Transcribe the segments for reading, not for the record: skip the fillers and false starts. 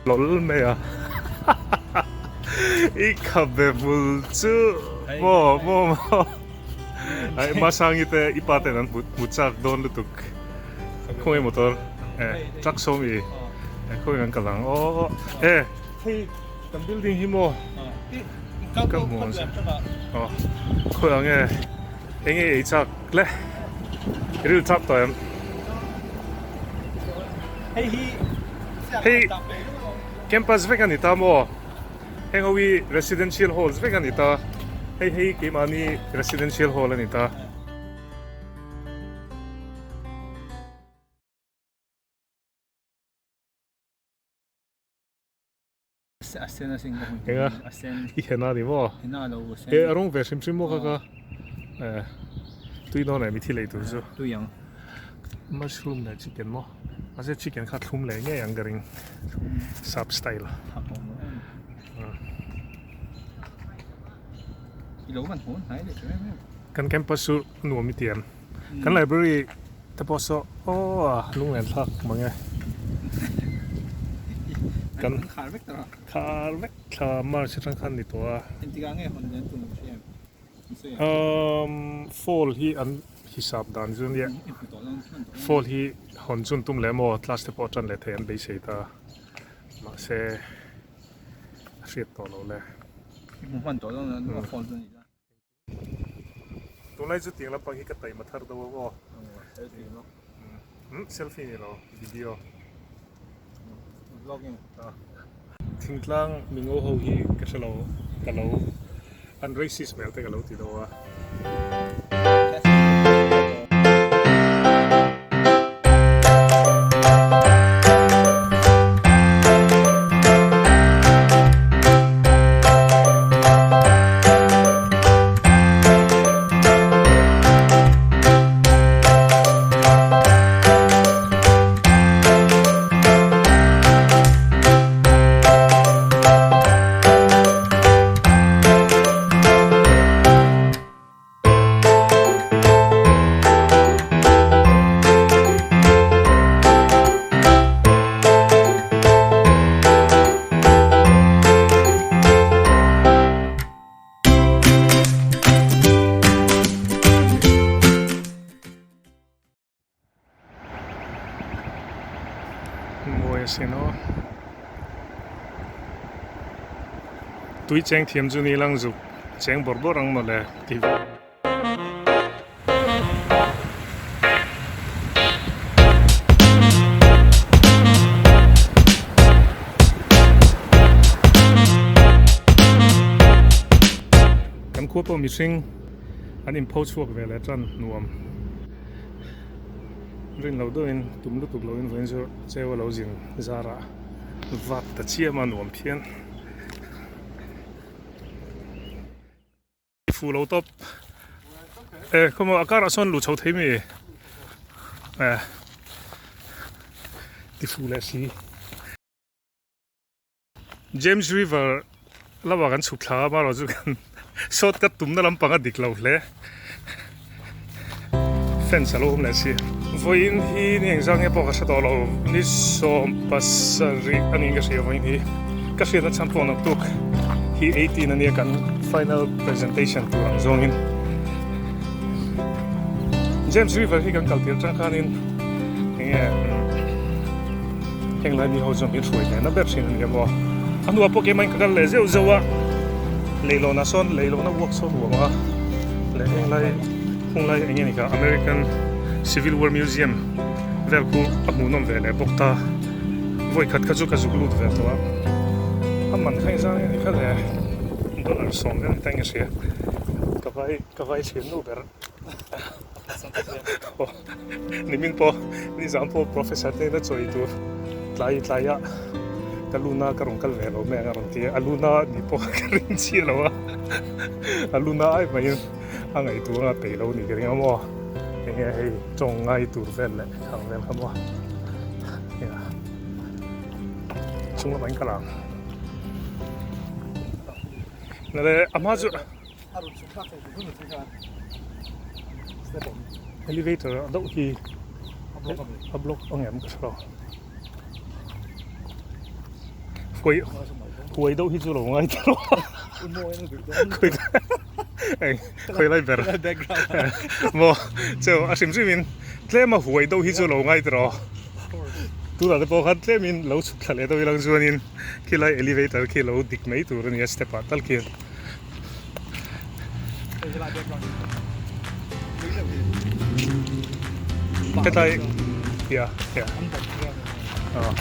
Hlawl mai a I khabe hmul chu maw maw maw Ai Masangi te i pa ten an hmu hmu chak dawn lutuk khawnge motor e truck saw mi e khawnge kan kal ang aw e hei kan building hi maw ka hmu ang che aw khawi ang nge enge ei chak le i ril chak tawh em. Hei campus vek a ni ta maw? Heng ho hi residential halls vek a ni ta. Hei hei keimahni residential hall a ni ta. Enga i hena ni maw? E a rawng ve hrim hrim maw kha ka e tui dawn em i thi lei tur chu. Tui ang. Mushroom leh chicken maw? Mahse chicken kha thlum leh ngei ang ka ring. Sap style. I lo van hawn hnai leh tawh em em. Kan campus chu nuam i ti em? Kan library te pawh saw aw a lunglen thlak mang e. Kan khar vek tawh a. Khar vek thla March atang khan ni tawh a. Engtikah nge hawn lian tum hria em? Umm fall hi an hisap dan chu nia. Fall hi hawn chun tum leh maw class te pawh tan leh thei an beisei ta. Mahse a hriat tawh lo le. I hmu hman tawh lo na fall chu a ni la. Tunlai chu tiang lampang hi ka taima thar deuh ang aw. Selfie ni lo, video. Vlogging. Thingtlang mingo ho hi ka hre lo, ka lo an racist hmel te ka lo ti deuh a. Mawi asin aw. Tui cheng thiam chu ni lang zuk cheng bawrh bawrh ang mawle tih vel. Kan khua pawh mihring an inpho chhuak ve leh tan nuam rin lo deuhin tum lutuk loin vawiin chu cheu a lo zin zarah vat ta chiam a nuam phian. Fu lo tawp e khawmaw a karah sawn luh chho thei mi e ti fu leh si James River lamah kan chhuk thla a amaherawh chu kan shortcut tumna lampang a dik lo hle fence a lo awm leh si vawiin hi ni engzah nge pawh ka hre tawh lo ni 70 a niin ka hria vawiin hi ka hriatna chhan pawh naktuk hi 18 a nia kan final presentation tur ang zawngin James River hi kan kal tir atang khanin enge heng lai mi ho chuan min hruai leh na ber thin a ni a maw a hnuah pawh keimah in ka kal leh zeuh zeuh a leihlawnah sawn leihlawn a uak sawn uam a leh heng lai hung lai eng nge ni kha American Civil War Museum vel khu a hmuhnawm ve leh bawk ta vawi khat kha chu ka zuk lut ve tawh a a man kha engzah nge ni kha le dollar 10 vel ni ta in ka hria ka vai ka vai thian nu ber. Nimin pawh nizan pawh professor te ina chawi tur tlai tlai a ka luna ka rawn kal ve lo mai ang a rawn ti a, a luna ni pawh ka ring chiah lo a, a luna ai maiin a ngaihtuah anga peih lo ni ka ring a maw enge hei tawng ngai tur vel leh khang vel kha maw chung lamah in kal ang nale a hma chu. Elevator a deuh hi a block ang em ka hre lo. Huai huai deuh hi chu lo ngai ta lo. Eng khawi lai ber maw cheu a hrim hrim in tlem a huai deuh hi chu lo ngai ta rawh. Tunah te pawh khan tlem in lo chhuk thla leh deuh ilang chuan in khilai elevator khi lo dik mai tur a ni a step ah tal khian. Hetlai yeah yeah ah.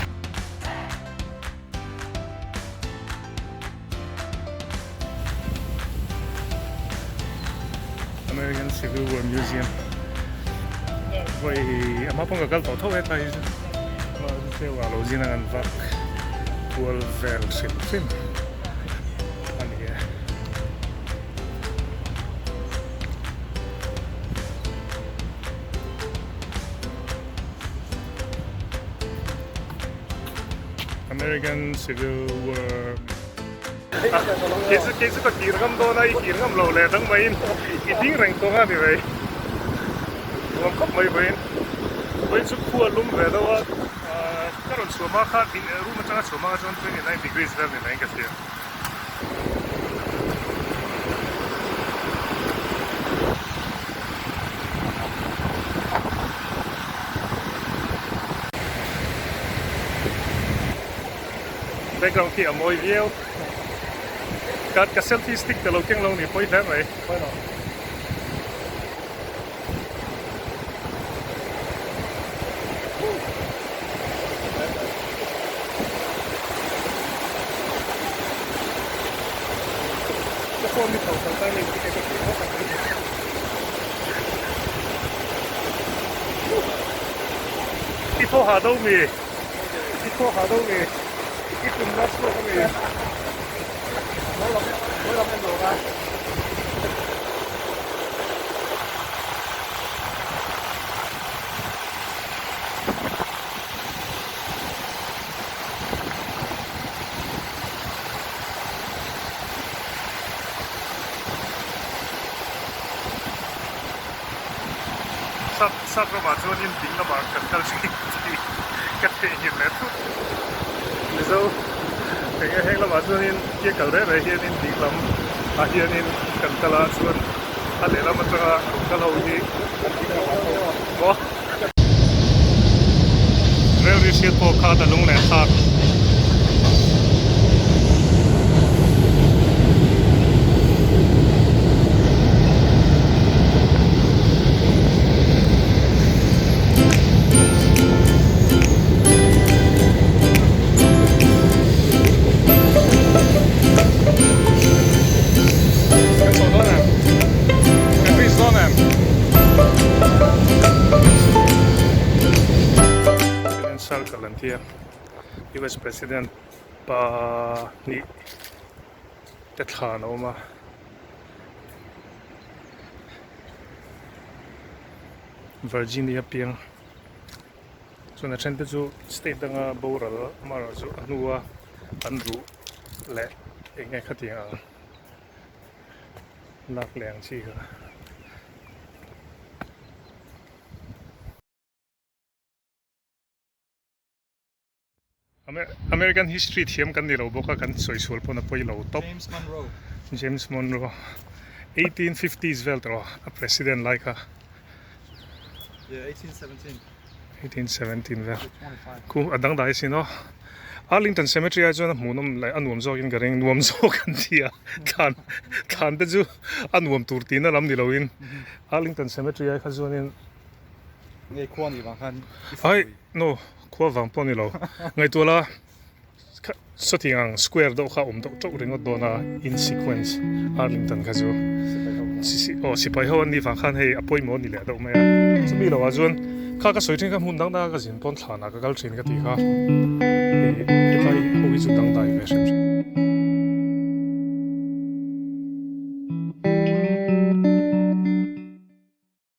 American Civil War Museum vawi a hma pawh ka kal tawh tho hetlai hi chu chu ah lo zin ang an vak kual vel hrim hrim a ni e. American Civil War Kei chu kei chu ka kir ngam dawn a, i kir ngam lo leh dang maiin i ding reng tawng a ni mai. Nuam khawp mai vawiin. Vawiin chu khua lum ve deuh a, ka rawn chhuah hma khan room atanga chhuah hma kha chuan 29 degrees vel ni maiin ka hria. Background khi a mawi viau. Ka ka selfie stick te lo keng lo ni pawi hle mai. Ka phone hi tho kal tai leh ticket ka tih bawk a ni. I thaw ha do mi? I thaw ha do mi? I tum na chhuak a mi? Sap sap ramah chuanin ding lamah kan kal thin tih ka theihnghilh leh thut. Mizo eng nge heng lamah chuanin kia kal reh reh hianin ding lam ah hianin kan kal a chuan a lehlam atanga rawn kal ho hi an ding lamah pawh maw. Rail ri hriat pawh khan a lung leh thlak. Kan chho dawn em? Kan reach dawn em? President Circle an tia US President pahnih te thlan a awm a. Virginia piang chuan a then te chu state danga boral amaherawhchu a hnua an ruh leh eng nge khatiang ang lak leh ang chi kha. American history thiam kan ni lo bawk a kan sawi sual pawn a pawi lo tawp. James Monroe. James Monroe 1850s vel tawh a president lai kha. Yeah, 1817. 1817 vel. Khu a dang dai sin aw. Arlington Cemetery ai chuan a hmuhnawm leh a nuam zawkin ka ring nuam zawk an ti a thlan thlan te chu a nuam tur tihna lam ni loin Arlington Cemetery ai kha chuanin Nge khua nih vang khan Ai no Khua vang pawh a ni lo. Ngaihtuah la, sawti ang square deuh kha a awm deuh teuh ringawt dawn a, in sequence Arlington kha chu. Aw sipai ho an nih vang khan hei a pawimawh a ni leh deuh mai a. Chumi loh ah chuan kha ka sawi thin kha hmun dang dang a ka zin pawn thlan ah ka kal thin ka tih kha. Hei hetlai ho hi chu dangdai ve hrim hrim.